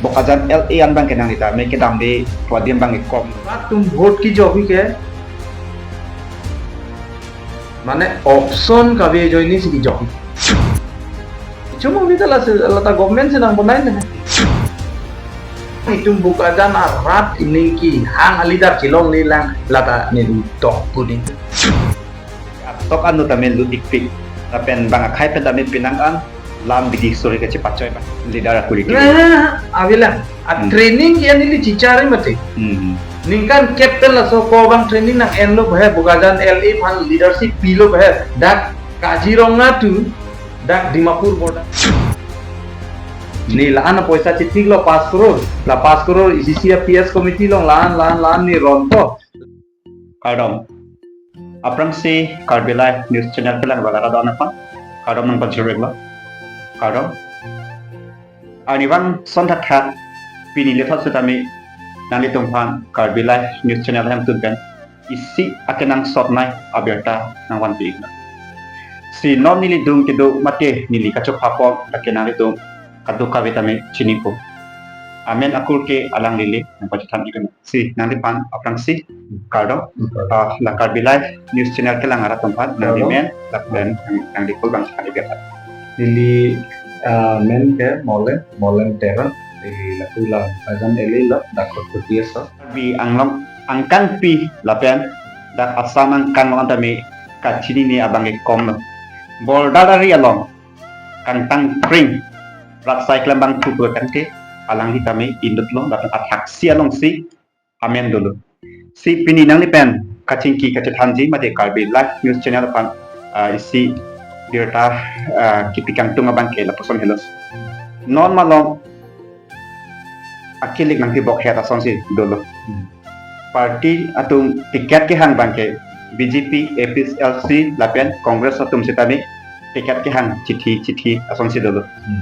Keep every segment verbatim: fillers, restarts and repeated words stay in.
Bokajan L A an abang ke nangli ta me kedamde adim abang ke kom. Latum vote kejok ke mane option kave ajoine si kejok. Cuma kita la se-, lata government si nangpon nai ne. Itum Bokajan arat ini kehang a-leader chelonglelang lata ne tok kuni. Atok anu tame lut ikpik. Lapen bang akhei pen tame penang an lam bidi suri kachepachoi ba. Leader akuri kiri. Nah, abilang. A Hmm. training ke neli chichari mati. Hmm. Ningkan kep pen laso ko bang training nang-enlo ba he, Bokajan L A aphan leadership pilo ba he. Dak Kaziranga to dak Dimapur border. Ne la-an apoisa chithiklo pas crore. La pas crore isi isi a P S committee along la-an, la-an, la-an ne ronpo. Kardom. Aphrangsi Karbi Live News Channel kelang abang arat atum aphan kardom nangpajirlo. Kardom. Arnivang son thakthak pini lethot setame nanglitum aphan Karbi Live News Channel hem tun pen isi akenangsot nei abirta nangvanpi iklo. Si non neli dung kedo mate neli kachopha pon lake nanglitum kadokave tame chinipo. Amen akur ke alangli le nangpachethan iklo. Si nangliphan aphrangsi kardom. Ah, la Karbi Live News Channel kelang arat atum aphan nangli Kardom. men lapen nangli pul bang sekali biar. Neli, ah, men ke Molen, Molen Teron, neli lapu la Bokajan L A lo, dak Kotputli aso. Karbi Anglong angkangpi lapen dak Assam angkang along tame kachinine abang ke komlo. Border ari along kangtang kring rat sai klembang thupo tangte alangli tame inutlo lapen athaksi alongsi amen dolo. Si pini nanglipen kachingki kachethanji mate Karbi Live News Channel aphan, ah, isi birta, ah, kipi kangtung abang ke lapuson helo. Non malom akilik nangkebok het asonsi dolo. Hmm. Party atum ticket kehang abang ke B J P, A P H L C lapen Congress atum setame ticket kehang chithi chithi asonsi dolo. Hmm.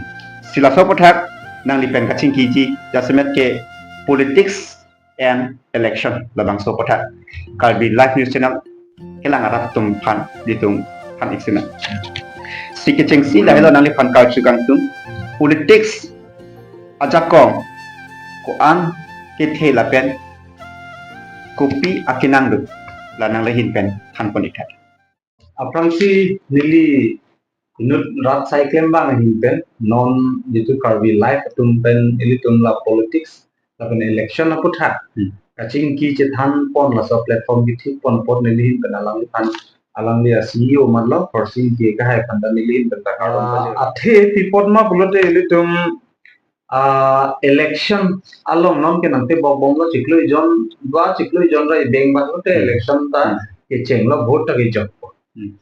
Si laso aputhak nanglipen kachingkiji jasemet ke politics and election labangso aputhak Karbi Live News Channel kelang arat atum aphan nelitum than ik sinang. Si kechengsi lahelo nangliphan karju kangtung politics ajakong ko-an kethe lapen kopi akenang do, la nangli ahin pen thanpon ik tha. Aphrangsi neli inut rat sai klembang ahin pen non jitu Karbi Live atum pen ilitum la politics lapen election aputhak Hmm. kachingki chethan pon laso platform kethik pon apot neli ahin pen alangliphan, alangli a C E O manlo Khorsing K. Kehai aphan ta neli ahin pen ta kardom Ah, pajir. Athe pi apot ma pulote ilitum, ah, election along non ke nangtebok bomlo chiklo ejon, dua chiklo ejon ra ibeng bang lote Hmm. election ta Hmm. kechenglo, vote ta kejokpo. Hmm.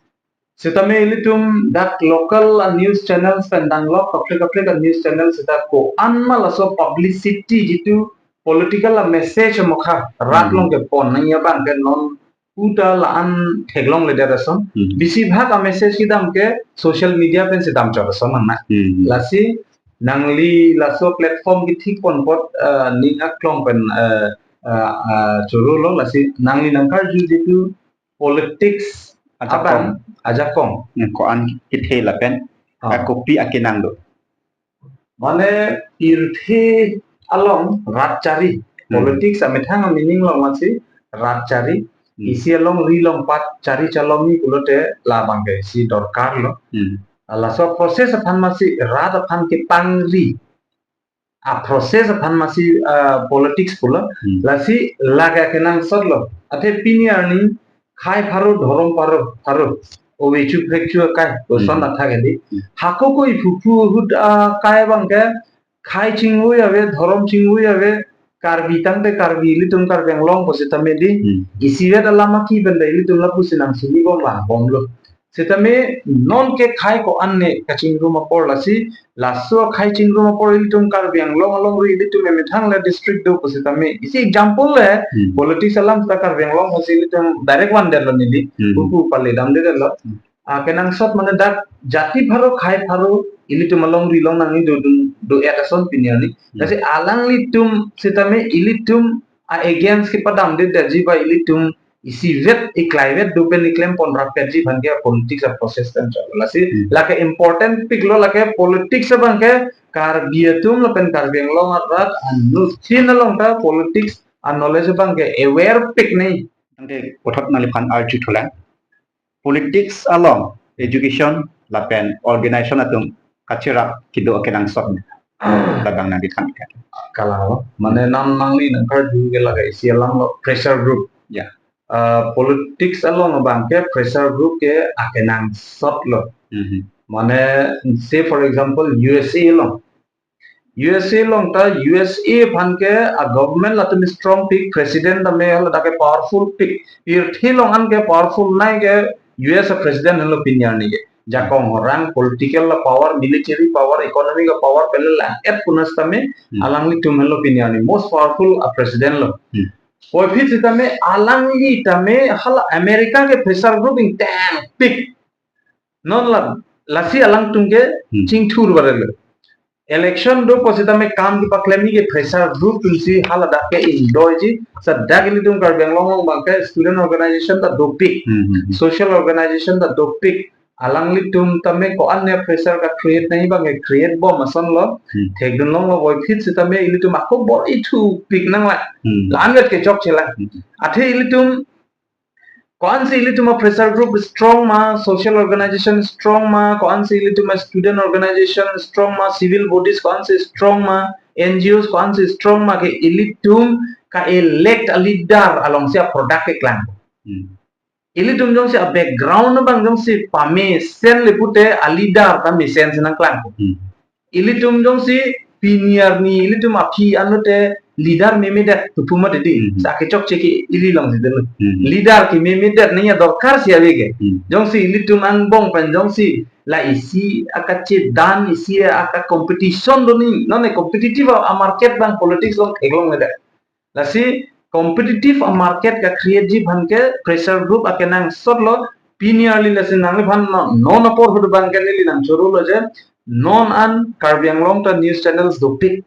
Setame ilitum dak local a news channels pen danglok kaprek kaprek a news channel seta ko-an ma laso publicity jitu political a message mokha rat Hmm. along kepon nangji abang ke non uta la-an theklongledet ason. Hmm. Bisi bhag a message kedam ke social media pensi damchot ason nang na. Hmm. Lasi nangli laso platform kethik pon apot, eh, ning aklong pen, eh, eh, eh, chorolo lasi nangli nangkarju jitu politics Ajakong. abang ajakong. Hmm, ko-an kethe lapen Ah. ah, kopi akenang do. Mane pirthe along rat chari. Hmm. Politics amethang a meaning along masi rat chari. Hmm. Isi alongri along pat chari chalomi pulote labang ke isi dorkar lo. Hmm. Laso process aphan masi rat aphan kepangri. A process aphan masi, ah, politics pulo. Hmm. Lasi lake kenangsot lo. Athe pini arni khei pharo, dhorom pharo, pharo. Ove chu phrek chu akai, oson Hmm. athak hedi. Hmm. Hako ko iphuphu ahut akai abang ke khei chingvoi ave, dhorom chingvoi ave, Karbi tangte Karbi, ilitum Karbi Anglong ko setame di. Hmm. Isivet alam aki benda ilitum lapusi nangchini bom lang bomlo. Setame non ke khei ko-an ne kachingrum apor lasi, laso khei chingrum apor ilitum Karbi Anglong alongri ilitum emethang le district do ko setame. Isi example le, Hmm. politics alam ta Karbi Anglong hasi ilitum direct vandetlo neli. Hmm. Pupu pale damdetlo. Hmm. Ah, kenangsot mane dak jati pharo khei pharo ilitum alongri along nangji do dun do et ason pini arni. Hmm. Lasi alanglitum setame ilitum a against kepadamdetji ba ilitum isivet iklaivet do pen iklem pon rapetji aphan ke politics a process kan chalo. Lasi Hmm. lake important pik lo, lake politics abang ke Karbi atum lapen Karbi Anglong arat anuttin along ta politics a knowledge abang ke aware pik nangji. Anke puthot nangliphan arju thulang. Politics along education lapen organization atum kacherap kedo akenangsot labang nangkethan ke. Kalang lo. Mane non nangli nangkarju ke lake isi alam lo pressure group. Ya. Uh, politics along abang ke pressure group ke akenangsot lo. Mhm. Mane say for example U S A along. U S A along ta U S A aphan ke a government latum strong pik, president tame ladak ke powerful pik. Pirthe along an ke powerful nai ke U S a president henlo pini arni ke. Jakong orang, political la power, military power, economic power, pele lang et punas tame Hmm. alanglitum henlo pini arni most powerful a president lo. Hmm. Puvoiphit sitame alangli tame hala America ke pressure group ingtang pik. Non la, lasi alangtum ke Hmm. chingthur barelo. Election do pusitame kam kepaklemji ke pressure group atumsi haladak ke ingdoiji, sadak ilitum Karbi Anglong abang ke student organization ta dopik, Hmm, hmm, hmm. social organization ta dopik. Alanglitum tame ko-an ne pressure ka create nangji abang ke create bom ason lo. Hmm. Thekdun longlo puvoiphit sitame ilitum ako bor-i thupik nanglang. Hmm. La-an vet kechokche lang. Hmm. Athe ilitum ko-ansi ilitum a pressure group strong ma, social organization strong ma, ko-ansi ilitum a student organization strong ma, civil bodies ko-ansi strong ma, N G Os ko-ansi strong ma ke ilitum ka elect a leader alongsi a product keklang. Hmm. Ilitum jongsi a background abang jongsi pamesen le pute a leader ta mesensi nangklang. Hmm. Ilitum jongsi pini arni ilitum aphi anute leader memedet pu pu mati di. Hmm. Sa kechokche ke ili alongsi dolo. Hmm. Leader kememedet nangji adorkar si ave ke. Hmm. Jongsi ilitum angbong pen jongsi la isi akachedan isi aka competition do nangji. Non e competitive a market abang politics along theklongledet. Lasi competitive a market ka create ji aphan ke pressure group akenangsot lo. Pini arni lasi nangliphan non, non apor hudu abang ke neli nangchoro lo je non an Karbi Anglong ta news channels dopik.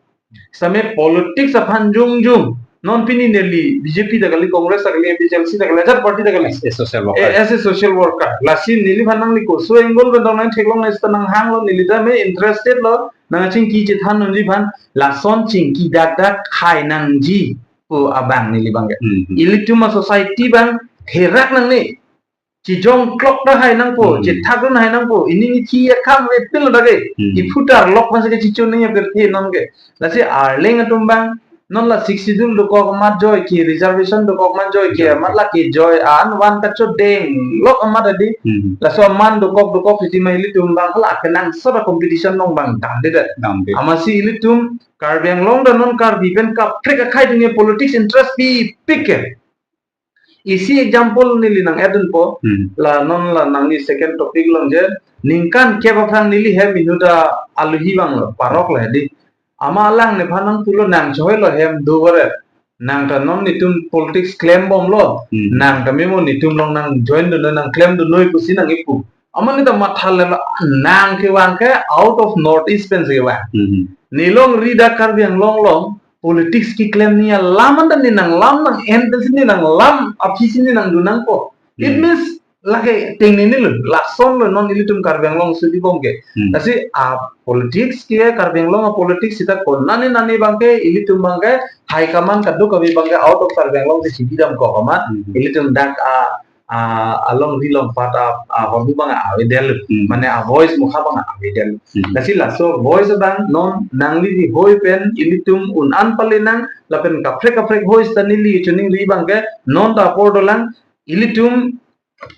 Same politics aphan jongjong. Non pini neli B J P ta kali, Congress ta kali, A P H L C ta kali, ajat party ta kali. As a social worker. Eh, as a social worker. Lasi neliphan nangli koso angle pen dong nangtheklong nangji ta nanghang lo, neli tame interested lo. Nangchingki chethan unji aphan, lason chingki dakdak hai nangji pu abang neli abang ke. Hmm. Ilitum a society abang therak nangne. Chijong klok ta hai nangpo, Hmm. chethak dun hai nangpo. Ining ithi akam epil dage. Hmm. Iphutar lok masa ke chichon nangji apirthe non ke. Lasi arleng atum abang, non la Sixth Schedule dokok amat joi ke, reservation dokok amat joi ke, Joi. amat la kejoi, an van kachodeng lok amat adi. Hmm. Laso aman dokok dokok sitame ilitum abang hala kenangsot a competition along abang damdedet. Damde. Amatsi ilitum Karbi Anglong ta non Karbi pen kaprek akhei atum ke politics interest pipik ke. Isi example neli nang-edunpo, Hmm. la non la nangli second topic along je, ningkan kep aphrang neli hem inut ta aluhi abang lo, parok lo di. Amat alang nephan nangpulo nang choi lo hem do gore. Nang ta non netum politics klem bomlo. Hmm. Nang ta memo netum along nang join dunnoi nang klem dunnoi pusi nang ipu. Amat ne ta matha lelo nang kevang ke out of North East pensi kevang. Hmm. Ne longri dak Karbi Anglong along politics keklem nangji alam anta ne nanglam nang-en pensi ne nanglam aphi si ne nangdun nangpo. It Hmm. means lake tengnene lo, lason lo non ilitum Karbi Anglong sudi bom ke. Hmm. Lasi a politics ke Karbi Anglong a politics sita konane nane abang ke ilitum abang ke high command kadokave abang ke out of Karbi Anglong si chibidamkok amat Hmm. ilitum dak a, a, alongri longpat a, a hormu abang avedetlo. Hmm. Mane a voice mukha abang avedetlo. Hmm. Lasi laso voice abang non nangli di hoi pen ilitum un-an pale nang lapen kaprek kaprek voice ta neli choningri abang ke non ta apor dolang ilitum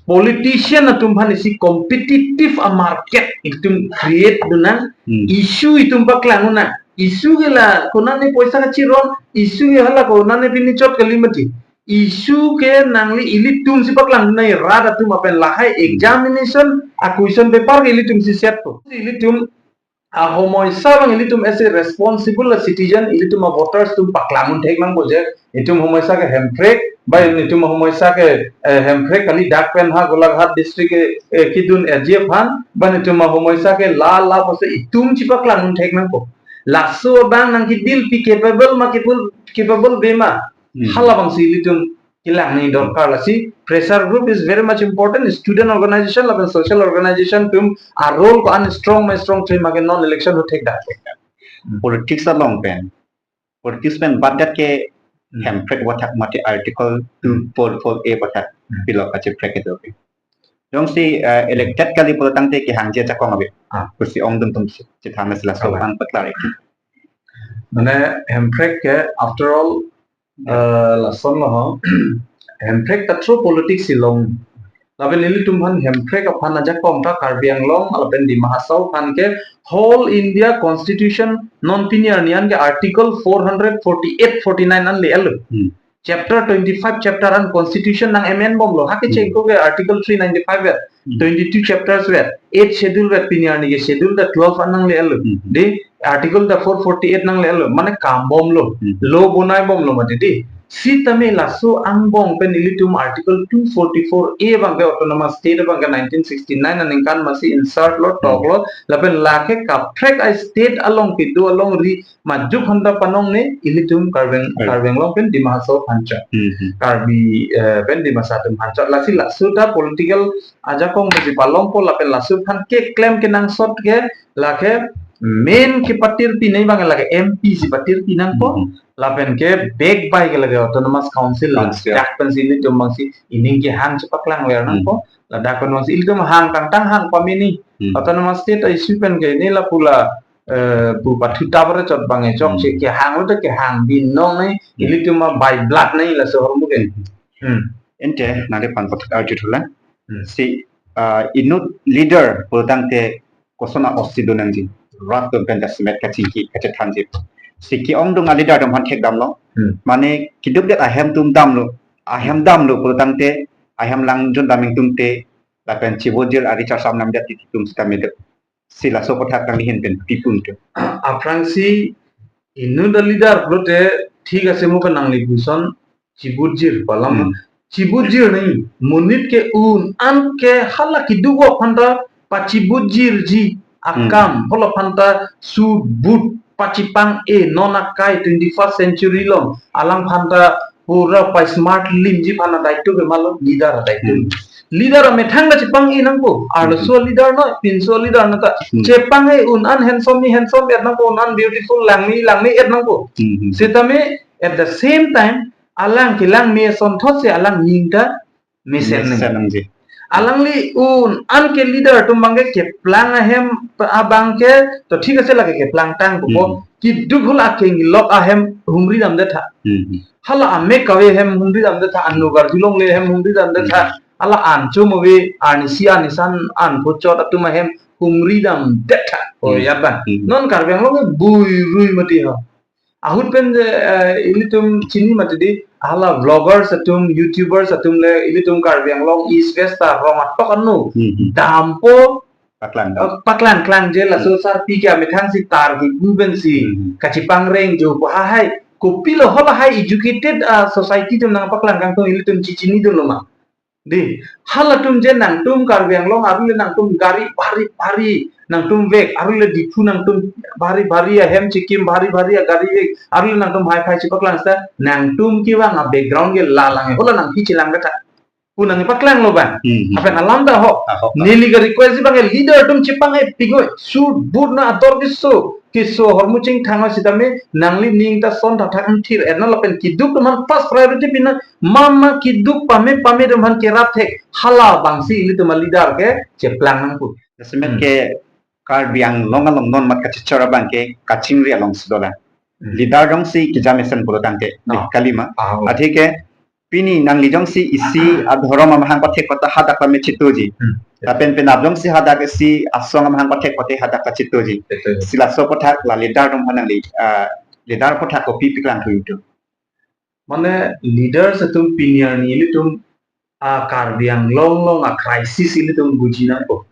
politician atum aphan isi competitive a market itum create dun nang, Hmm. issue itum paklang un nang, issue ke la konane poisa kachiron, issue ke hala konane pini chot kali mati, issue ke nangli ilitum si paklang dun nang rat atum apen lahai examination a question paper ke ilitum si set po. Ilitum a homoisa abang ilitum as a responsible citizen ilitum a voters atum paklang un thek nangpo je itum homoisa ke Hemprek, ba itum homoisa ke, eh, Hemprek kali dak pen ha Golaghat district ke, eh, kedun R G F aphan, ba itum homoisa ke la la pusi itum chipaklang un thek nangpo. Laso abang nangkedil pi capable ma capable, capable ave ma. Hmm. Hala abangsi ilitum kelang ni dorkar, lasi pressure group is very much important. Student organization lapen social organization atum a-role ko-an strong ma strong thema ke non election ahut thekdak. Politics along pen, politics pen badak ke Hmm. Hemprek aputhak mate Article two forty-four A aputhak Hmm. pilo kacheprek kedo ke. Jongsi, eh, elected kali pulo tangte kehangji ajakong ave. Ah. Pusi ongdung atum chethan nang, si laso Abe. Abang pa-clarity. Mane Hemprek ke after all, eh, lason lo ho. Hemprek ta through politics si long. Lapen ilitum aphan Hemprek aphan ajakong ta Karbi Anglong lapen Dima Hasao aphan ke Whole India Constitution non pini arni an ke Article four hundred forty-eight forty-nine an le-etlo. Hmm. Chapter twenty-five chapter an Constitution nang amend bomlo. Ha ke Hmm. chengko ke Article three ninety-five vet, Hmm. twenty-two chapters vet, eighth schedule vet, pini arni ke schedule ta twelve an nang le-etlo. Hmm. Dei, Article ta four forty-eight nang le-etlo. Mane kam bomlo. Hmm. Law bonai bomlo mati dei. Sitame laso angbong pen ilitum Article two forty-four A abang ke Autonomous State abang ke nineteen sixty-nine aningkan masi insert lo, tok lo, lapen lake kaprek a-state along kedo alongri majok hanta panong ne ilitum Karbi Ang-, Karbi. Karbi Anglong pen Dima Hasao aphan chot. Hmm, hmm. Karbi, eh, pen Dimasa atum aphan chot. Lasi laso ta political ajakong masi palongpo lapen laso aphan keklem kenangsot ke lake main kepatirpi nei abang lake M P si patirpi nangpo. Hmm. Lapen ke back by ke lake Autonomous Council la. Council. Dak pensi ilitum abangsi ining kehang chepaklang ver nangpo. Hmm. Ladak pen abangsi ilitum hang tangtang hang pamini. Hmm. Autonomous State a-issue pen ke ne lapu la, eh, pu pathu tabar chot abang e chok Hmm. si kehang lo te kehang binong nei Hmm. ilitum a by blood nei laso ahormu ke. Hmm. Hmm. Ante nangliphan pathut arju thulang. Hmm. Si, ah, inut leader pulo tangte koson a-osi do nangji. Rat atum pen jasemet kachingki kachethanji. Si ke-ongdung a-leader atum aphan thekdamlo. Hmm. Mane keduk det ahem atum damlo. Ahem damlo pulo tangte ahem lang jun daming atum te lapen chibojir ari charsam nam jat atum sitame do. Si laso aputhak nangli ahin pen pi pu nangtum? Aphrangsi inut a-leader pulote thik ase mo ke nangli puson chibujir palam. Hmm. Chibujir ni monit ke un an ke hala keduk aphanta pachibujirji akam. Hmm. Hala aphanta suit boot pachipang-e non akai twenty-first century along alangphan ta pura pa-smart limji aphan a-daityo ke malo, leader a-daityo. Hmm. Leader amethang ta chepang-e nangpo. Arloso Hmm. leader no, pinso leader no ta. Hmm. Chepang-e un an handsome ni handsome et nangpo, un an beautiful lang ni lang ni et nangpo. Hmm. Sitame at the same time, alang kelang me asonthot si alang ning ta mesen nang. Mesen nangji. Alangli un an ke leader atum abang ke keplang ahem abang ke to thik ase lake keplang tangpo. Hmm. Keduk hala akenglok ahem humri damdet tha. Hmm. Hala amek kave ahem humri damdet tha, anu karjulongle ahem humri damdet tha. Hmm. Hala anchom ave, anisi anisan anpochot atum ahem humri damdet tha. Oh, Hmm. ya ba. Hmm. Non Karbi Anglong ke buirui mati ho. Ahut pen je, eh, ilitum chini mati dei, hala vloggers atum, YouTubers atum le ilitum Karbi Anglong East West ta rong atok anu. Hmm. Dampo Paklang dam. Eh, paklang klangji laso Hmm. sarpi ke amethang si tar ke guben si Hmm. kachipangreng jo ko ha hai. Kopilo hala hai educated, ah, society atum nangpaklang kangtung ilitum chichinidunlo ma. Dei, halatum je nangtum Karbi Anglong arlo le nangtum gari bhari bhari nangtum vek, arlo le Diphu nangtum bhari bhari ahem chikim bhari bhari agari vek, arlo le nangtum hi-fi chepaklang seta nangtum kevang a-background ke lalang, hala nangpi chelang kata. Pu nangpaklanglo bang. Hmm, hmm. Lapen alam ta ho. Ah, ho. Neli ke-request bang leader atum chepang-e pingoi. Suit boot na ador keso. Keso ahormu chingthang sitame nangli ning ta son thakthak angthir. Erna lapen keduk atum aphan first priority pi nang, mama keduk pame pame atum aphan kerap thek. Hala abangsi ilitum a-leader ke cheplang nangpo. Jasemet Hmm. ke Karbi Anglong along non mat kachechor abang ke kachingri alongsi dolang. Hmm. Leader jongsi keja mesen pulo tangte, Ah. kalima. Ah, oh. Athe ke pini nangli jongsi isi adhorom amahang pathek kota hadak pame chitoji. Hmm. Lapen penap jongsi hadak isi asong amahang pathek kote hadak ta chitoji. Betul. Si laso aputhak la leader atum aphan nangli, ah, leader aputhak kopi paklang thu itum? Mane leaders atum pini arni ilitum a-Karbi Anglong along a-crisis ilitum buji nangpo.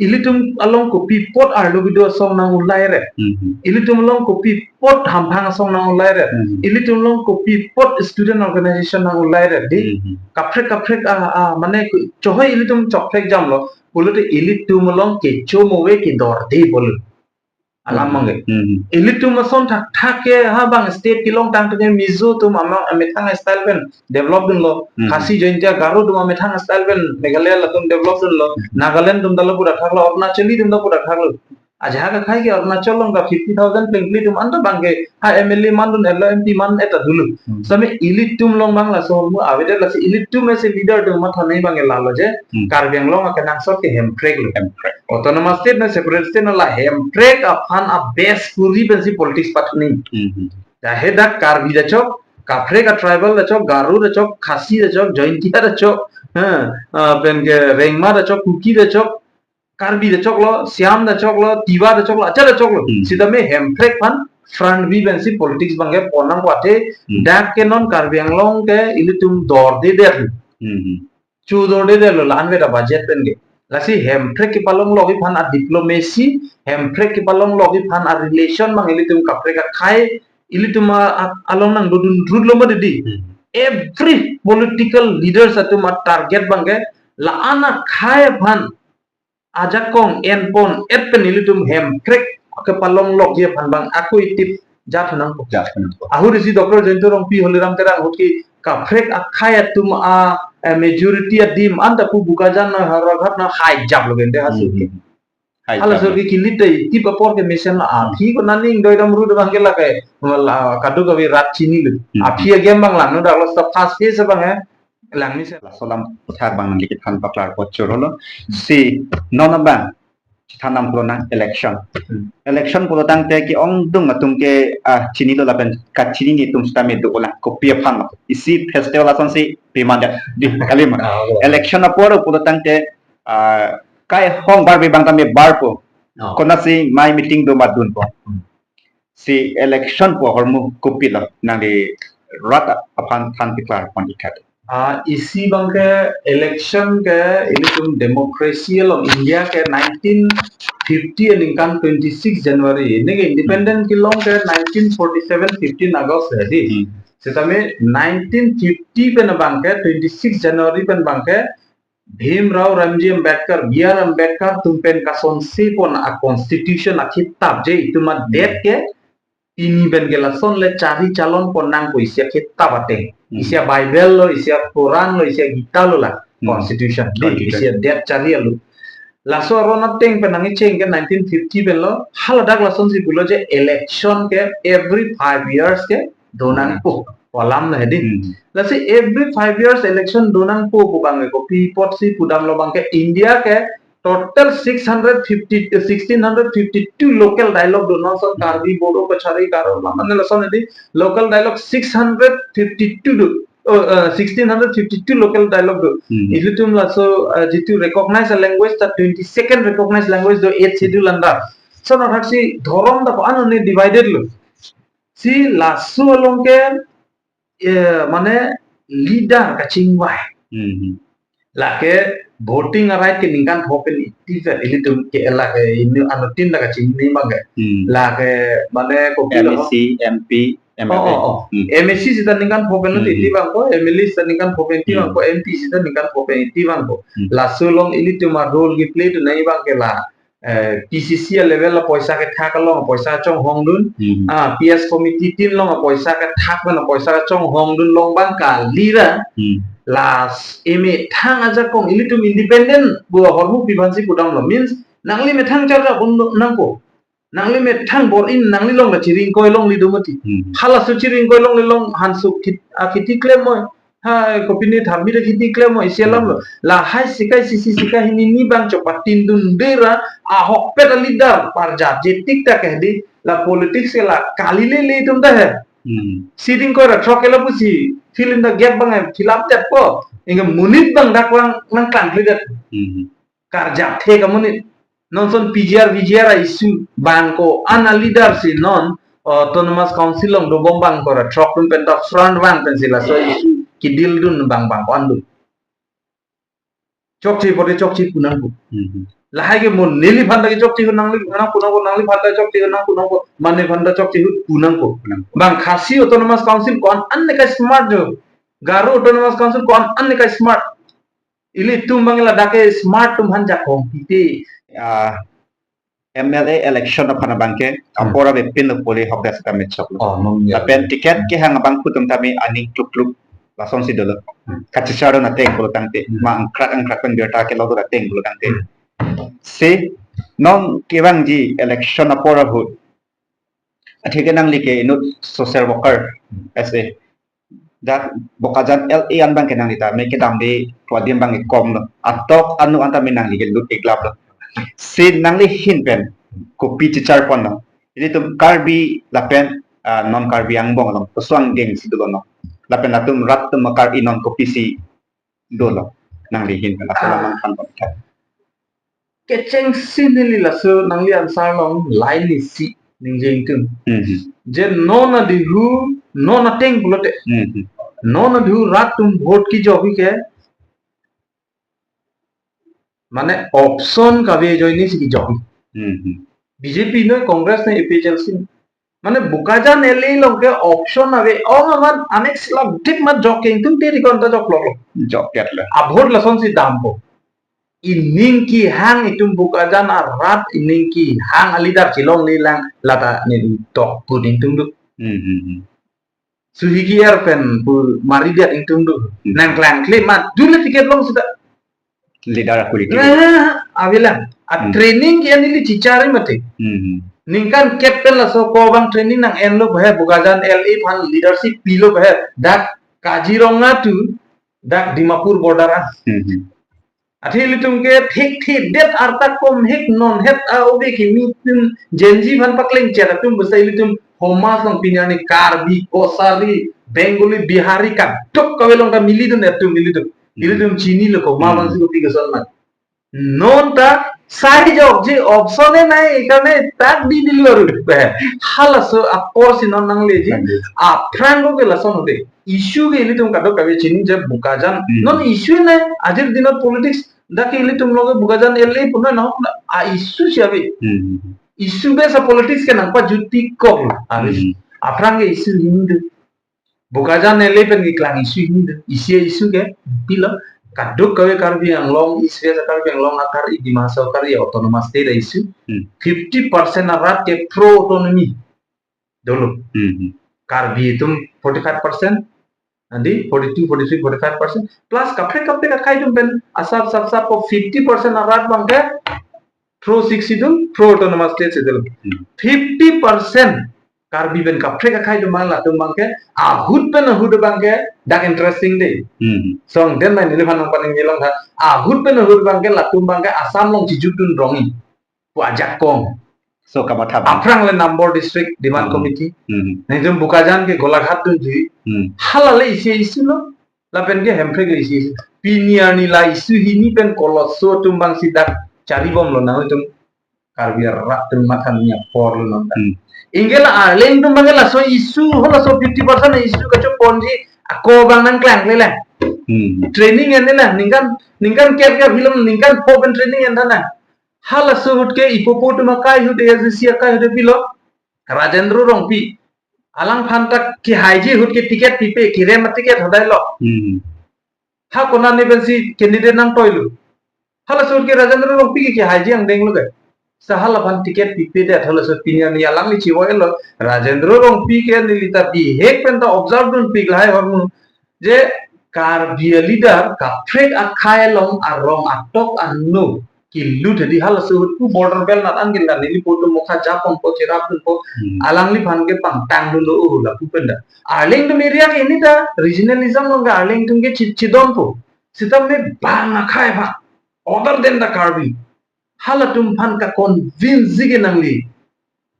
Ilitum along kopi apot arlo kedo asong nang-ulai ret. Hmm. Ilitum along kopi apot hamphang asong nang-ulai ret. Hmm. Ilitum along kopi apot student organization nang-ulai ret. Dei, Hmm. kaprek kaprek a, a, mane ku-, chohoi ilitum chokprek jamlo. Pulote ilitum along kecho move kedorde pulo. Alam mangge. Hmm. Ilitum ason thakthak ke ha bang state kelong tangte Mizo atum amang amethang style pen develop dunlo. Hmm. Khasi Jaintia Garo atum amethang style pen Meghalaya latum develop dunlo. Hmm. Nagaland atum ta lapu dak thaklo, Arunachali atum ta lapu dak thaklo. Ajahak akhai ke Arunachal along ta fifty thousand plengpli atum anta bang ke ha M L A man dun, L M P man eta dulu. Hmm. Same ilitum along bang laso ahormu avedet, lasi ilitum ase leader atum matha nai bang ke lalo je. Hmm. Karbi Anglong akenangsot ke Hemprek lo. Hemprek. Autonomous state na separate state na la Hemprek aphan a base kuri pensi politics patni. Hmm. Dak he dak Karbi ta chok, kaprek a tribal ta chok, Garo ta chok, Khasi ta chok, Jaintia ta chok, ha, ah, pen ke Rengma ta chok, Kuki ta chok, Karbi ta choklo, Siam ta choklo, Tiwa ta choklo, acha ta choklo. Hmm. Sitame Hemprek aphan front bi pensi politics bang ke ponnang pulote, hmm, dak ke non Karbi Anglong ke ilitum dorde der. Hmm. Chu dorde derlo la-an veda budget pen ke. Lasi Hemprek kepalongloji aphan a diplomacy, Hemprek kepalongloji aphan a relation bang ilitum kaprek akhai, ilitum a, a, along nangdodun rut lo ma didi. Hmm. Every political leaders atum a target bang ke la-an akhai aphan ajakong enpon et pen ilitum Hemprek kepalonglokji aphan bang ako itip jat nangpo. Jat nangpo. Ahut isi Doctor Jayanta Rongpi, Holiram Terang ahut ke kaprek akhai atum a, eh, majority adim anta pu Bokajan na Howraghat na hai jap lo gente hasu ke. Hmm. Hai jap lo. Hala sur ke kilit dei tip apor ke mesen na aphi ko naning doi dam ru bang ke lake. Wala kadu kavi rat chinilo. Hmm. Aphi agem bang lang no dak lo sa pas ke se bang eh. Langmesen. Laso alam aputhak bang nangli kethan paklar po choro lo. Si non abang chethan nang pulo nang election. Hmm. Election pulo tangte ke-ongdung atum ke, ah, chinilo lapen kachinine atum sitame dolang kopi aphan ma. Isi festival asonsi pimanda di kali ma. Ah, oke. Election apor pulo tangte, ah, kai hong bar bibang tame bar po. Oh. Konatsi mai meeting do ma dun po. Hmm. Si election pu ahormu kopilo nangli rat aphan than paklar pon ikat. Ah, isi bang ke election ke ilitum democracy along India ke nineteen fifty aningkan twenty-six January. Neke independent, hmm, kelong ke nineteen forty-seven fifteen August he di. Hmm. Sitame nineteen fifty pen bang ke twenty-six January pen bang ke Bhimrao Ramji Ambedkar, B R Ambedkar atum pen kasonse pon a constitution a kitab je itum adet ke pini pen ke lason le chari chalon pon nangpo isi a kitab ateng. Hmm. Isi a Bible lo, isi a Quran lo, isi a Gita lo la, hmm, constitution. Di, constitution, isi a det chari alo. Laso aron ateng pen nangkecheng ke nineteen fifty pen lo, haladak lasonsi pulo je election ke every five years ke do nangpo. Alam na he di. Hmm. Lasi every five years election do nangpo pu bang ke kopi apotsi pudamlo bang ke India ke total six hundred fifty, eh, sixteen hundred fifty-two local dialogue do, non son Karbi, Bodo, Kachari, Garo, mane lason he di local dialogue six hundred fifty-two do. Oh, eh, sixteen hundred fifty-two local dialogue do. Hmm. Ilitum laso, eh, jitu recognized language ta twenty-second recognized language do eighth schedule under. So na thaksi dhorom ta ko-an ne divided lo. Si laso along ke, eh, mane leader kachingvai. Hmm. Lake voting a right ke ningkan pho pen eighty vet ilitum ke lake ini anuttin ta kachingni bang ke. Hmm. Lake mane kopi lo. M A C, M P, M L A. Oh, oh, oh. Hmm. M A C sita ningkan pho pen, hmm, eighty bang ko, M L A sita ningkan pho pen eighty bang ko, hmm, M P sita ningkan pho pen eighty bang ko. Hmm. Laso along ilitum a role keplay tu nai bang ke la eh, P C C a level a poisa kethak along poisa chonghong dun. Hmm. Ah, P S committee tin along poisa kethak pen poisa chonghong dun along bang kali ra. Hmm. Lasi emethang ajakong ilitum independent pu ahormu pi aphansi pudamlo. Means nangli methang charjap un nangpo. Nangli methang bor-i nangli along la chiring koi longli do mati. Hmm. Halaso chiring koi longli along hanso kit-, a kheti klem moi. Ha, kopine tharmi ta kheti klem moi, isi alam lo. Hmm. Lahai sikai sisi sikai hini ni bang chopatin dunde ra, ahokpet a leader parjap je tik tak he di, la politics ke la kali lele atum ta he. Hmm. Si dingkoi ra throk ke lapusi, fill in the gap bang he, fill up det po. Inge monit bang dak lang nangklang kli det. Hmm. Karjap the ke monit. Non son P G R, V G R a issue bang ko-an a leader si non, uh, Autonomous Council along dobom bang ko ra throk dun pen ta front bang pensi laso issue ke deal dun bang bang ko-an dun. Chokche pote chokche pu nangpo. Mhm. Lahai ke mo neliphan ta ke chokche hu nangli nangpo nangpo, nangliphan ta chokche hu nangpo nangpo, mane phan ta chokche hu pu nangpo. Pu nangpo. Bang Khasi Autonomous Council ko-an an ne kai smart jo. Garo Autonomous Council ko-an an ne kai smart. Ilitum bang ladak ke smart atum aphan jakong pite. Ah, M L A election aphan abangke apor avepin lo pule hok das ta mechok lo. Oh, non ya. Lapen ticket kehang abang putum tame aning kluk kluk lasonsi dolo. Kachichar dun ateng pulo tangte, ma angkrak angkrak pen birta kelok dun ateng pulo tangte. Si non kevangji election apor ahut, atheke nangli ke inut social worker, S A. Dak Bokajan L A an abangke nangli tame kedamde pu adim abangke kom lo. Atok anu an tame nangli ke lut iklap lo. Si nangli ahin pen kopi chichar pon lo? Ilitum Karbi lapen, ah, non Karbi angbong along kosonsi angdeng si dolo no? Lapen latum rat atum Karbi non kopisi dolo? Nangli ahin pen laso alam nangthan pon tha. Kechengsi neli laso nangli answer along line isi ningje ingtung. Hmm. Je non adihu, non ateng pulote. Hmm. Non adihu rat atum vote kejok ke, mane option kave ajoine si kejok. Hmm. B J P noi, Congress noi, A P H L C noi. Mane Bokajan L A along ke option ave. Ong aman anek silok dik mat jok ke ingtung te dikon ta jok lo. Jok ket lo. A vote lasonsi dampo. Ining kehang itum Bokajan arat, ining kehang a-leader chelonglelang lata neli tok kuding tung do. Hmm, hmm, hmm. Suhi ki er pen pu mari diat ingtung do. Hmm. Nangklangkle mat dule ticket long sita. Leader a-quality. Nah, avelang. A Hmm. training ke neli chichari mate. Hmm, hmm. Ningkan kep pen laso ko abang training nang-en lo bahe, Bokajan L A aphan leadership pilo bahe. Dak Kaziranga to dak Dimapur border an. Hmm, hmm. Athe ilitum ke thik thik det arta kom hek non het a obe kimi atum Gen Z aphan pakleng chet atum basa ilitum homas long pini arni Karbi, Kosari, Bengali, Bihari kadokave along ta mili dun atum ilitum. Hmm. Ilitum chini lo ko ma Hmm. bang si kopi keson man. Non ta sai jokji option e nai, karne tak di di luar. Halaso apor si non nangleji. Nangleji. Aphrang lo ke lason hote. Issue ke ilitum kadokave chini je Bokajan. Hmm. Non issue nai, ajir dinot politics dak ke ilitum lo ke Bokajan L A puno na, a issue si ave. Hmm. Issue base a politics ke nangpajut pi kok lo. Aris. Hmm. Aphrang ke issue hini do. Bokajan L A pen keklang issue hini do. Isi issue ke pilo. Kadokave Karbi Anglong, East West Karbi Anglong akar-i, Dima Hasao akar-i, Autonomous State a issue. Hmm. Fifty percent arat ke pro autonomy dolo. Hmm, hmm. Karbi atum forty-five percent, adi forty-two, forty-three, forty-five percent. Plus kaprek kaprek akhai atum pen asap sap sap po fifty percent arat abangke pro Sixth Schedule, pro Autonomous State si dolo. Hmm. Fifty percent Karbi pen kaprek akhai atum abang latum abangke ahut pen ahut abangke dak interesting de. Hmm. Song den mai neli aphan nangpaning nilong tha. Ahut pen ahut abangke latum abangke Assam along chijut dun rong-i pu ajakong. So kamatha abang. Aphrang le Nambor district demand Hmm. committee. Hmm. Nangtum Bokajan ke Golaghat dunji. Hmm. Hala le isi issue lo. Lapen ke Hemprek le isi issue. Pini arni la issue hini pen koloso atum abang si dak charibom lo nangtum Karbi arat atum matha ni apor lo nang. Hmm. Anke la Arleng atum abang laso issue ho laso fifty percent issue kachoponji ako abang nangklangklelang. Hmm. Training en-elang ningkan ningkan kep kep hilom ningkan pho pen training en tha nang. Halaso ahut ke ipopo atum akai ahut A S D C akai ahut pilo Rajendra Rongpi. Alangphan ta kehaiji ahut ke ticket pipe, kirem a-ticket hodai lo. Hmm. Ha konat ni pensi candidate nangtoi lo. Halaso ahut ke Rajendra Rongpi ke kehaiji angdeng lo ke. Sa halaphan ticket pipe det, halaso ahut pini arni alangli chivoilo. Rajendra Rongpi ke neli ta bihek pen ta observe dunpik lahai ahormu. Je Karbi a-leader kaprek akhai along arong atok ano kilut hedi halaso ahut pu border belt nat an ke la neli poto mokha japon po chirap dun po Hmm. alangliphan ke pangtang dun lo, oh, lapu pen da. Arleng atum area ke hini ta regionalism along ke Arleng atum ke chi-, chidon po. Sitame bang akhai aphan, other than the Karbi, halatum aphan ka convince ji ke nangli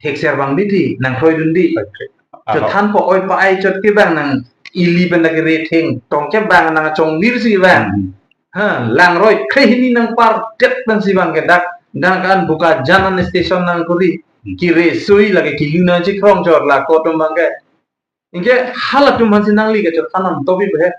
thekser abang di ti, nangthroi dun di. Okay. Aha. Chothan po oi pa ai chot ke abang nang ili pen dak kere theng tong ke abang nang chonglir si abang. Hmm. Ha, langroi kre hini nangpardet pensi abang ke dak, dak an Bokajan an station nangkuri. Hmm. Kire sui lake kilu nangchekrong chot la ko atum abang ke. Anke halatum aphansi nangli kachothan an topi bahe.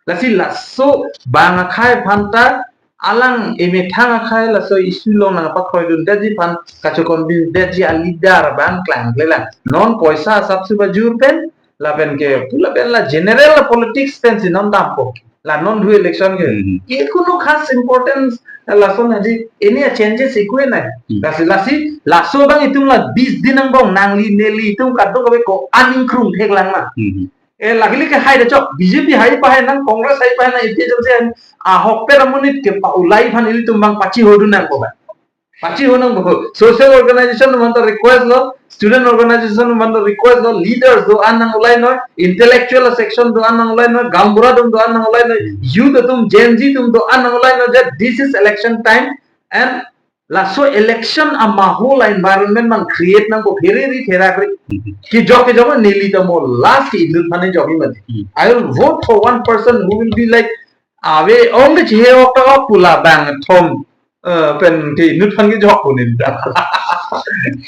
Lasi laso bang akhai aphan ta alang emethang akhai laso issue along nangpakroi dundetji aphan kacho-convince detji a-leader abang klangklelang. Non poisa asap suba jur pen, lapen ke pu lapen la general la politics pensi non dampo. La non hu election ke. Hmm. Ye kono khas importance Lason haji, ini a changes ikwe na. Hmm. Lasi, lasi, laso abang itum la bis din angbong nangli neli itum kadokave ko-an ingkrung thek lang ma. Hmm. Eh, lagili ke hai da chok, B J P hai pa hai nang, Congress hai pa hai nang, ipi jam se ahokpet amonit ke pa ulai aphan ilitum abang pachihodun nangpo ba. Pachiho nangpo. Social organization atum aphan ta request lo, student organization atum aphan ta request lo, leaders do-an nang ulai noi, intellectual section do-an nang ulai noi, gaonbura atum do-an nang ulai noi, youth atum, Gen Z atum do-an nang ulai noi, that this is election time and laso election amahol environment abang create nangpo, phereri pherakri. Kijok kijok neli ta mo last ke inut aphan jok mati. Hmm. I will vote for one person who will be like, ave ong ke chihe ok ta ok pu la bangthom, eh, pen ke inut aphan ke jok pu neli ta.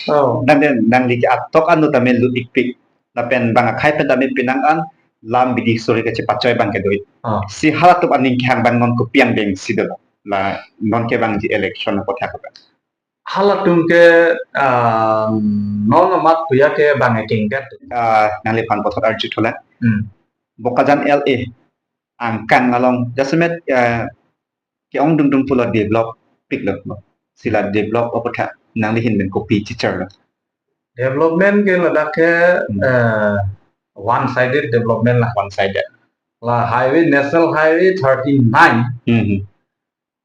Oh. Dan den nangli ke atok anu tame lut ikpik. Lapen bang akhai pen tame pinang an lam bidi suri kachepachoi abang kedo. Ah. Si halatum aning kehang abang non kopi angdeng si do. La non kevangji election aphuthak abang. Halatum ke, ah, non amat puya ke bang eking kat. Ah, nangliphan puthot arju thola. Hmm. Bokajan L A angkang along jasemet, ah, ke-ong dungdung pulo develop piklo. Si la develop aphuthak nangli ahin pen kopi chicharlo? Development ke ladak ke, hmm, eh, one sided development la. One sided. La highway, National Highway thirty-nine. Hmm, hmm.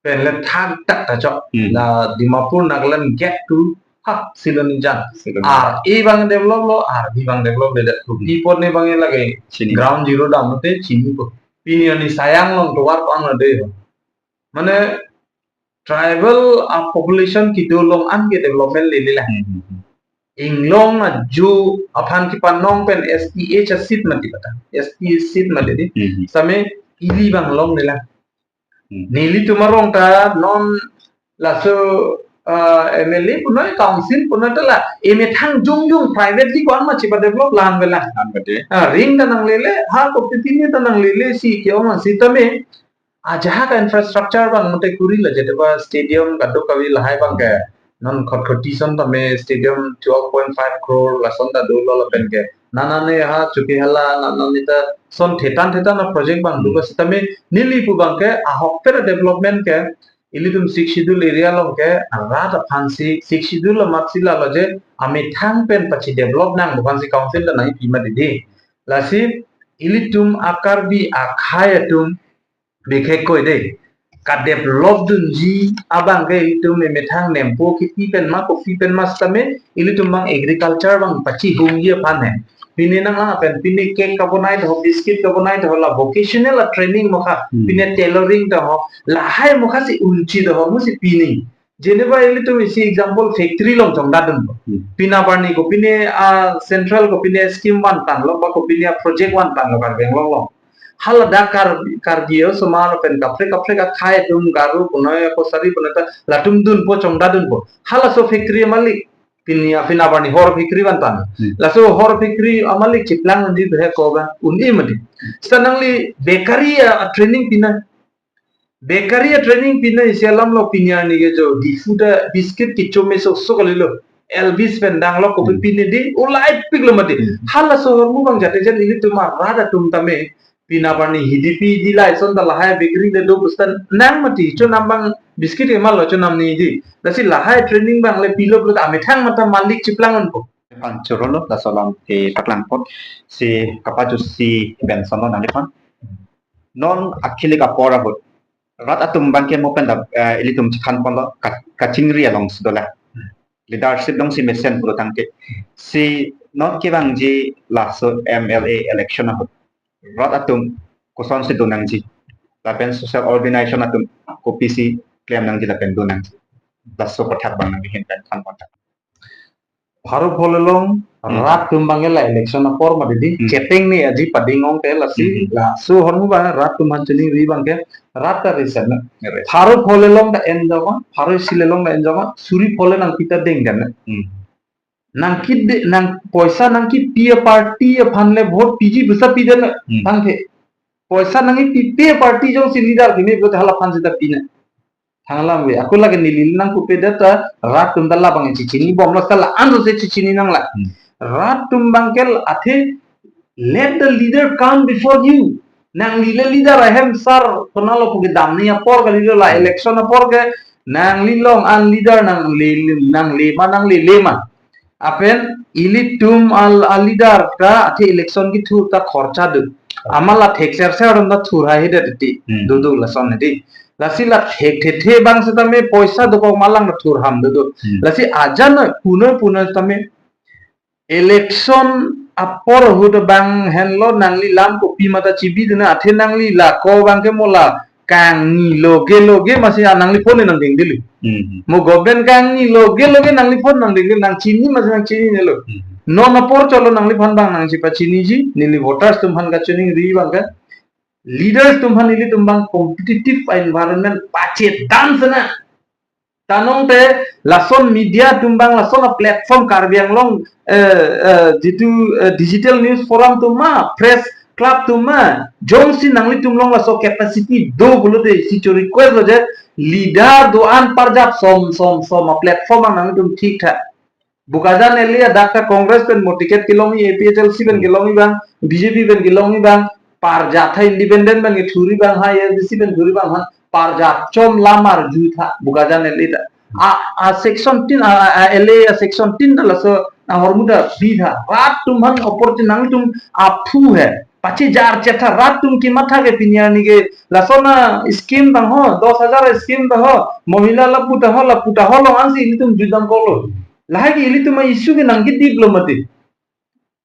Pen le thak tak ta chok. Hmm. La Dimapur Nagaland gate to ha Silonijan. Silonijan. Ar e abang develop lo, ar bi abang develop le dak. Hmm. Pi apot ne abang lagi chini. Ground zero dam te chinipo. Pini arni Siang along tovar pang lo de. Mane tribal a population kedo along an ke development lele la. Hmm, hmm, hmm. Inglong ajo aphan kepanong pen S T H a seat mati pata. S T H seat mati di. Hmm, hmm. Same ili abang longle la. Hmm. Nelitum arong ta non laso, ah, M L A punoi, council punoi ta la emethang jongjong privately ko-an ma chepa develop la-an ave la. La-an ave de. Ah, ring ta nanglele, ha kopi pini ta nanglele si ke-ong sitame ajahak a infrastructure abang mate kuri la, jete ba stadium kadokave lahai abang ke non Khatkhati ason tame stadium twelve point five crore lason ta dolo lapen ke nana ne ha Chokihola nana ne ta son thetan thetan a project abang, hmm, do ba sitame neli pu abang ke ahokpet a development ke ilitum Sixth Schedule area along ke rat aphansi Sixth Schedule amatsi lalo je amethang pen pachi develop nangpo aphansi council ta nangpi mati di. Lasi ilitum a Karbi akhai atum bikhek koi de. Kadevelop dunji abang ke itum emethang nempo kipi pen ma kopi pen ma sitame ilitum abang agriculture abang pachihungji aphan he. Pini nanglang pen pini cake kabonai do, biscuit kabonai do, la vocational a training mokha, hmm, pini tailoring do, lahai mokha si unchi do, mo si pini. Jene ba ilitum isi example factory along chongdadunpo. Hmm. Pini abarni ko pini a central ko pini scheme vantanglo, ba ko pini a project vantanglo Karbi Anglong along. Hala dak Kar-, Karbi osomar pen kaprek kaprek akhai atum Garo punoi Kachari punoi ta latum dunpo chongdadunpo. Halaso factory amalik pini a pini abarni hor factory vantang. Hmm. Laso hor factory amalik chiplang unji he ko ba un-e mati. Sita nangli bakery a training pina. Bakery a training pina isi alam lo pini arni ke jo Diphu ta biscuit kecho me sok sok kalilo. Elvis pen danglo kopi, hmm, pini di ulai piklo mati. Hmm. Halaso ahormu abang jate jan ilitum a rat atum tame pini abarni hidipi di lason ta lahai bakery le do pustan nang mati, chonam abang biscuit ke malo chonam ni di. Lasi lahai training abang le pilo pulo ta amethang mata malik chiplang unpo. Pan chorolo laso alam ke paklang apot si kapajutsi Benson lo nangliphan. Non akilik apor ahut rat atum abang ke mo pen da, eh, ilitum chikhan ponlo ka-, kachingri along si dola. Leadership along si mesen pulo tangte. Si non kevangji laso M L A election ahut rat atum kosonsi do nangji, lapen social organization atum kopisi klem nangji lapen do nangji, laso aphuthak abang nangli ahin pen than pon tha. Pharo Phole along, hmm, rat atum abang ke la election apor mati di, hmm, cheteng ni aji pading ong te lasi, hmm, laso ahormu ba rat atum aphan chini ri abang ke rat ta resign na. Resign. Pharo Phole along ta en jama, Pharo Isi along ta en jama, suri Phole nangpi ta deng dan na. Hmm. Nangkide, nang poisa nangkipi a party aphan le vote piji bisa pidan. Hmm. Tangte. Poisa nangkipi a party jongsi leader kimi vote hala aphan sita pina. Thang alam ave. Ako lake neli nangpupe data rat atum ta labang chichini bomlo sala anso se chichini nang la. Hmm. Rat atum abang ke athe let the leader come before you. Nangli le leader ahem sar, konatlo pu kedamji apor kalilo, la election apor ke nangli along an leader nangle, nangle ma nanglele ma. Lapen ilitum al, al leader ta athe election kethur ta khorcha do. Amat la thekserser atum ta thur haihedet ti. Hmm. Dodo lason hedi. Lasi la thekthe abang setame poisa dokok ma alang ta thur ham dodo. Hmm. Lasi ajan noi punoi punoi setame election apor ahut abang henlo nangli lam kopi ma ta chibidun, athe nangli la ko abang ke mo la kangni loge loge masi nangliphone nangdengdelo. Hmm. Mo government kangni loge loge nangliphone nangdengdelo, nangchini masi nangchininelo. Hmm. Non apor chotlo nangliphan abang nangchipachiniji, neli voters atum aphan kachiningri abang ke. Leaders atum aphan ilitum abang competitive environment pachedan sena. Tanong te lason media atum abang, lason a platform Karbi Anglong, eh, eh, jitu, eh, digital news forum atum ma, press club atum ma, jongsi nanglitum along laso capacity do pulote isi cho request lo je, leader do-an parjap som som som a platform abang nanglitum thikthak. Bokajan L A adak ta Congress pen mo ticket kelongji, A P H L C pen kelongji abang, B J P pen kelongji abang, parjap tha, independent pen kethurji abang ha, A S D C pen thurji abang ha, parjap chom lamar jutha, Bokajan L A ta. A, a section tin, a, a, a L A a section tin ta laso ahormu ta bitha. Rat atum aphan opportunity nangtum aphu he. Pachijar chetha rat atum kematha ke pini arni ke lason a scheme abang ho, dos hajar scheme abang ho, mohila lapu ta ho, lapu ta ho along ansi ilitum jutdamkoklo. Lahai ke ilitum a issue ke nangkediplo mati.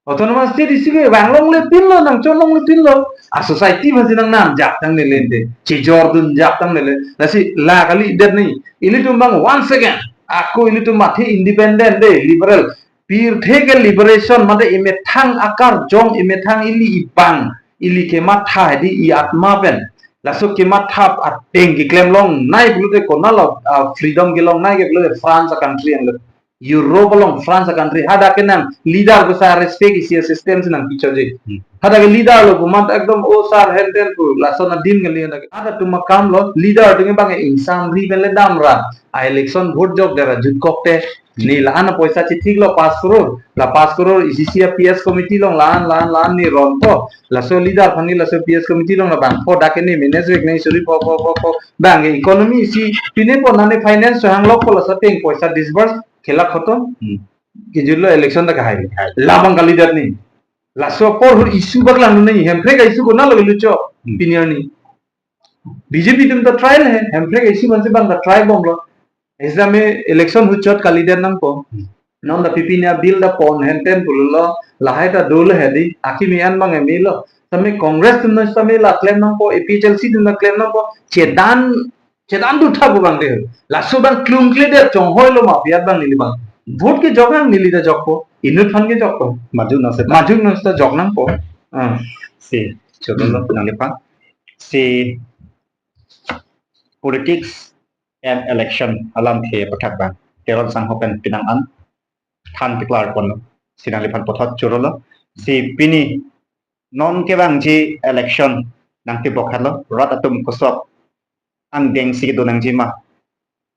Autonomous state issue ke vanglongle pinlo, nangchonlongle pinlo. A society masi nangnam jak tang nelen te. Chejordun jak tang nelen. Lasi la kalidet nai. Ilitum abang once again. Ako ilitum athe independent de, liberal. Pirthe ke liberation mate emethang akarjong, emethang ili ipang, ili kematha hedi i atma pen. Laso kematha ateng keklem longnai pulote konatlo, ah, freedom kelongnai ke pulote France a country angle. Europe along France a country. Hadak ke nang leader pu sa respect isi a system si nangpichotji. Hmm. Hadak ke leader lo pu amat ekdom o sir henten pu lason adim kali hadak ke. Hadak atum akam lo leader atum abang ke ingsamri pen le damra. A election vote jokdet ra jutkok te. Hmm. Ne la-an a poisa chithiklo pas crore. La pas crore isi isi a P S committee along la-an la-an la-an ne ronpo. Laso leader aphan ne laso P S committee along la bangpho dak ke ne manage vek ne suri pho pho pho pho. Abang ke economy isi pine pon nane finance so hanglokpo, laso ateng poisa disburse khela khotom. Hmm. Kejutlo election ta kahai. Hai. Labang kalidet ni. Laso apor ahut issue bak lang ni, Hemprek a issue konatlo lucho. Hmm. Pini arni. B J P atum ta try le, Hemprek a issue abang si abang ta try bomlo. Exam e election ahut chot kalidet nangpo. Hmm. Non ta P P ne a bill ta pon henten pulo, lahai ta dolo hedi, akimi an abang emelo. Tame Congress atum non tame la klem nangpo, A P H L C atum la klem nangpo, chedan, chedan dutha pu abang de. Laso abang klungkledet chonghoilo ma piat abang neli abang. Vote kejok nang neli ta jokpo, inut aphan kejokpo. Majok non seta. Majok non seta jok nangpo. Ah. Si, chotlo nangliphan. Si politics and election alamthe aputhak abang Teron Sangho pen penang an than tiklar ponlo. Si nangliphan puthot chorolo. Si pini non kevangji election nangtipok halo, rat atum kosok angdeng si kedo nangji ma,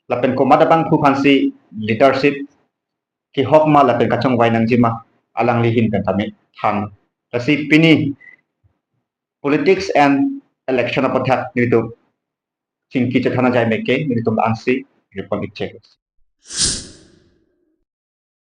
lapen komat abangphu aphan si leadership kehok ma lapen kachongvai nangji ma, alangli ahin pen tame than. Lasi pini politics and election aputhak nelitum chingki chethan ajai meke, nelitum ansi report ik chek.